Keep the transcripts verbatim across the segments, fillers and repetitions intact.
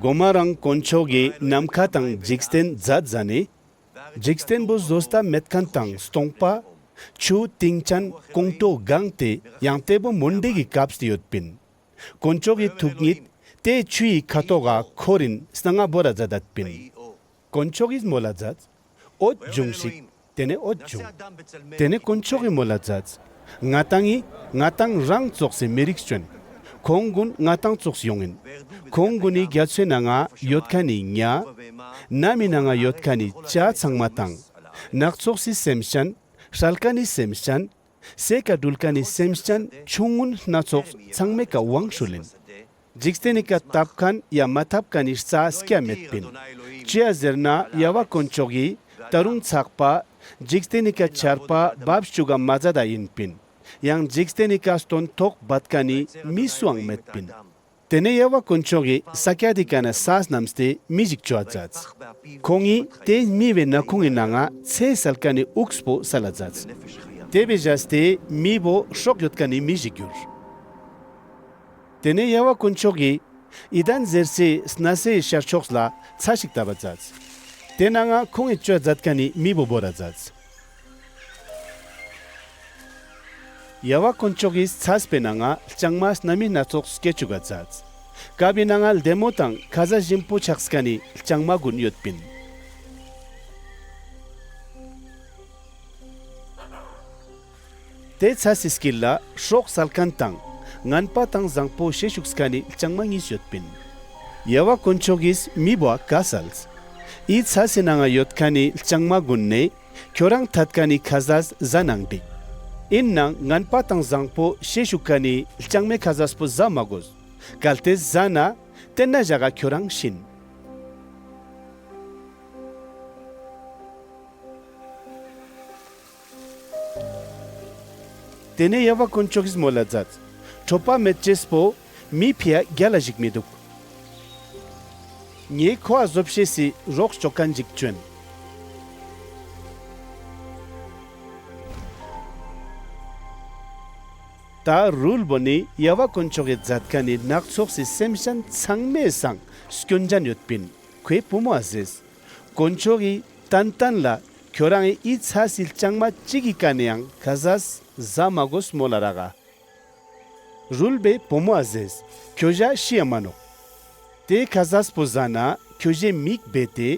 གོ་མ་རང་དཀོན་མཆོག་གི་ནམ་མཁའ་དང་འཇིག་རྟེན་མཛད་ཟ་ནེ། འཇིག་རྟེན་པོ་ཟོས་ཏེ་མེད་ཁན་དང་སྟོང་པ། ཆུ་ཏིང་ཅན་ཀོང་ཀྲོ་གང་སྟེ་ཡང་ཏེ་བོ་མུན་དི་གི་ཀབས་ཏེ་ཡོད་པིན། དཀོན་མཆོག་གི་ཐུག་ཉིད་ཏེ་ཆུའི་ཁ་ཐོག་ག་ཁོར་རིན་སྣང་ང་བོར་ར་ཛད་དད་པིན། དཀོན་མཆོག་གི་མོལ་ལ་ཛདས། འོད་ཇུང་ཤིག། ཏེ་ནེ་འོད་ཇུང་། ཏེ་ནེ་དཀོན་མཆོག་གི་མོལ་ལ་ཛདས། ང་དང་ངི་ང་དང་རང་ཙོགས་སི་མི་རིགས་ཅོ་ཨིན། ཁོང་གུན་ང་དང་ཙོགས་ཡོང་ཨིན། ཁོང་གུན་ནི་གྱ་ཚོའེ་ནང་ང་ཡོད་ཁན་ནི་ཉ། ནམ་མི་ནང་ང་ཡོད་ཁན་ནི་ཅ་ཚང་མ་དང་། ནགས་ཚལ་སི་སེམས་ཅན། སྲལ་ཁན་ནི་སེམས་ཅན། སའེ་ཀ་གྲུལ་ཁན་ནི་སེམས་ཅན་ཆུང་ངུན་སྣ་ཚོགས་ཚང་མའེ་ཀ་ཝང་ཤུལ་ཨིན། འཇིག་རྟེན་ནི་ཀ་ཏབ་ཁན་ཡ་མ་ཏབ་ཁན་ནི་རྩྭ་སྐྱ་མེད་པིན། ཅིའ་ཟེར་ན་ཡ་ཝ་དཀོན་མཆོག་གི་ཏ་རུང་ཚག་པ་འཇིག་རྟེན་ནི་ཀ་ཆར་པ་བབས་ཅུག་ག་མ་ཛད་ད་ཨིན་པིན། ཡང་འཇིག་རྟེན་ནི་ཀ་སྟོན་ཐོག་བད་ཁན་ནི་མི་སུའང་མེད་པིན། ཏེ་ནེ་ཡ་ཝ་དཀོན་མཆོག་གི་ས་ཀྱད་དི་ཀ་ནེ་ས་སྣམས་ཏེ་མི་ཞིག་ཅོའ་ཛདས། ཁོང་ངི་ཏེ་མི་བོའེ་སྣ་ཁུང་ངི་ནང་ང་ཚེ་སལ་ཁན་ནི་འུགས་པོ་སལ་ལ་ཛདས། ཏེ་བོའེ་ཞགས་ཏེ་མི་བོ་སྲོག་ཡོད་ཁན་ནི་མི་ཞིག་གྱུར། ཏེ་ནེ་ཡ་ཝ་དཀོན་མཆོག་གི་ཨི་དན་ཟེར་སའེ་ནས་སི་ཤར་ཕྱོགས་ལ་ཚས་ཤིག་ཏབ་བ་ཛདས། ཏེ་ནང་ང་ཁོང་ངི་ཅོའ་ཛད་ཁན་ནི་མི་བོ་བོར་ར་ཛདས། ཡ་ཝ་དཀོན་མཆོག་གི་ཚས་པོའེ་ནང་ང་ལྕང་མ་སྣ་མི་སྣ་ཚོགས་སྐྱེ་ཅུག་ག་ཛདས། ཀབ་བི་ནང་ང་ལྡེ་མོ་དང་ཁ་ཟས་ཞིམ་པོ་ཆགས་ཁན་ནི་ལྕང་མ་གུན་ཡོད་པིན། ཏེ་ཚས་སི་སྐྱིལ་ལ་སྲོག་སལ་ཁན་དང་ངན་པ་དང་ཟང་པོ་ཤེས་ཅུག་ཁན་ནི་ལྕང་མ་ཉིས་ཡོད་པིན། ཡ་ཝ་དཀོན་མཆོག་གི་མི་བོའ་ཀའ་སལས། འི་ཚས་སི་ནང་ང་ཡོད་ཁན་ནི་ལྕང་མ་གུན་ནེ་ཁྱོ་རང་ཐད་ཁན་ནི་ཁ་ཟས་ཟ་ནང་གྲིག། ཨིན་ནའང་ངན་པ་དང་ཟང་པོ་ཤེས་ཅུག་ཁན་ནི་ལྕང་མའེ་ཁ་ཟས་པོ་ཟ་མ་གོས། གལ་ཏེ་ཟ་ན་ཏེན་ན་ཞག་ག་ཁྱོ་རང་ཤི་ཨིན། ཏེ་ནེ་ཡ་ཝ་དཀོན་མཆོག་གི་མོལ་ལ་ཛདས། ཕྲོ་པ་མེད་ཅེས་པོ་མི་ཕིའ་གྱལ་ལ་ཞིག་མི་དུག། ངའེ་ཁོའ་ཟོབ་ཤེས་སི་རོགས་ཅོ་ཁན་ཞིག་ཅོ་ཨིན། ཏ་རུལ་བོ་ནི་ཡ་ཝ་དཀོན་མཆོག་གི་ཛད་ཁན་ནི་ནགས་ཚལ་སི་སེམས་ཅན་ཚང་མའེ་སང་སྐྱོན་ཅན་ཡོད་པིན། ཁོའེ་བུ་མོའ་ཟེརས། དཀོན་མཆོག་གི་ཏན་ཏན་ལ་ཁྱོ་རང་ངི་འི་ཚས་སི་ལྕང་མ་ཅིག་གི་ཀ་ནེའང་ཁ་ཟས་ཟ་མ་གོས་མོལ་ལ་རག་ག། རུལ་བོའེ་བུ་མོའ་ཟེརས། ཁྱོ་ཞ་ཤིའ་མ་ནོག། ཏེ་ཁ་ཟས་པོ་ཟ་ན་ཁྱོ་ཞའེ་མིག་བེ་ཏེ་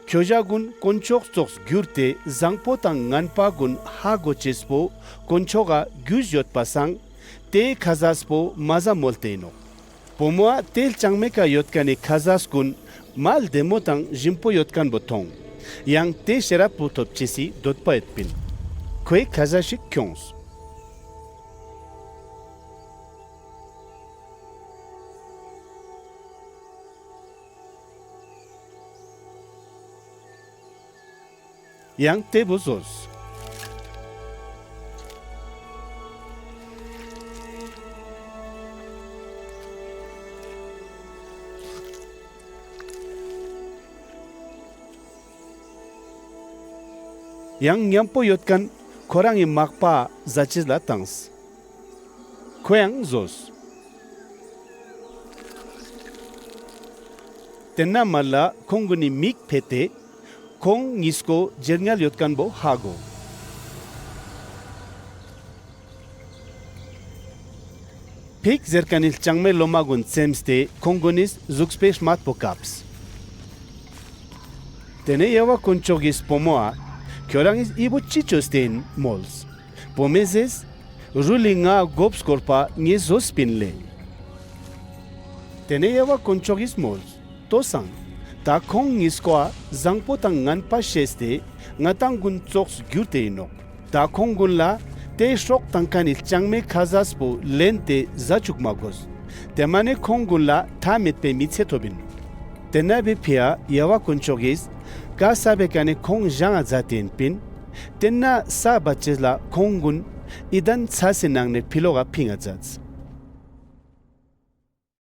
ཁྱོ་ཞ་གུན་དཀོན་མཆོག་ཙོགས་གྱུར་ཏེ་ཟང་པོ་དང་ངན་པ་གུན་ཧ་གོ་ཅེས་པོ་དཀོན་མཆོག་ག་གྱུས་ཡོད་པ་སང་ཏེ་ཁ་ཟས་པོ་མ་ཟ་མོལ་ཏེ་ཨིན་ནོག། བུ་མོའ་ཏེ་ལྕང་མའེ་ཀ་ཡོད་ཁན་ནི་ཁ་ཟས་གུན་མ་ལྡེ་མོ་དང་ཞིམ་པོ་ཡོད་ཁན་བོ་ཐོང་། ཡང་ཏེ་ཤེས་རབ་པོ་ཐོབ་ཅེས་སི་དོད་པ་ཡོད་པིན། ཁོའེ་ཁ་ཟས་ཤིག་ཁྱོངས། ཡང་ཏེ་བོ་ཟོས། ཡང་ཉམ་པོ་ཡོད་ཁན་ཁོ་རང་ངི་མག་པའ་ཟ་ཅེས་ལ་ཏངས། ཁོའང་ཟོས། ཏེན་ན་མ་ལ་ཁོང་གུན་ནི་མིག་ཕེ་ཏེ་ཁོང་ཉིས་ཀོ་ཇེར་ཉལ་ཡོད་ཁན་བོ་ཧ་གོ། ཕིག་ཟེར་ཁན་ནི་ལྕང་མའེ་ལོ་མ་གུན་ཚེམས་ཏེ་ཁོང་གུན་ནི་ཟུགས་པོའེ་སྨད་པོ་ཀབས། ཏེ་ནེ་ཡ་ཝ་དཀོན་མཆོག་གི་བུ་མོའ་ཁྱོ་རང་ངི་འི་བོ་ཅི་ཅོས་ཏེ་ཨིན་མོལས། བུ་མོའེ་ཟེརས། རུལ་ལི་ངའ་གོབ་སྐོར་པ་ངའེ་ཟོས་པིན་ལེ། ཏེ་ནེ་ཡ་ཝ་དཀོན་མཆོག་གི་མོལས། ལྟོས་སང་། ཏ་ཁོང་ཉིས་ཀོའ་ཟང་པོ་དང་ངན་པ་ཤེས་ཏེ་ང་དང་གུན་ཙོགས་གྱུར་ཏེ་ཨིན་ནོག། ཏ་ཁོང་གུན་ལ་ཏེ་སྲོག་ཏང་ཁན་ནི་ལྕང་མའེ་ཁ་ཟས་པོ་ལེན་ཏེ་ཟ་ཅུག་མ་གོས། ཏེ་མ་ནེ་ཁོང་གུན་ལ་ཐའ་མེད་པའེ་མི་ཚེ་ཐོབ་ཨིན། ཏེན་ན་བོའེ་ཕིའ་ཡ་ཝ་དཀོན་མཆོག་གི་ཀའ་སལ་བའེ་ཀ་ནེ་ཁོང་ཞང་ང་ཛད་ཏེ་ཨིན་པིན། ཏེན་ན་ས་བད་ཅེས་ལ་ཁོང་གུན་ཨི་དན་ཚས་སི་ནང་ནེ་ཕི་ལོག་ག་ཕིང་ང་ཛདས།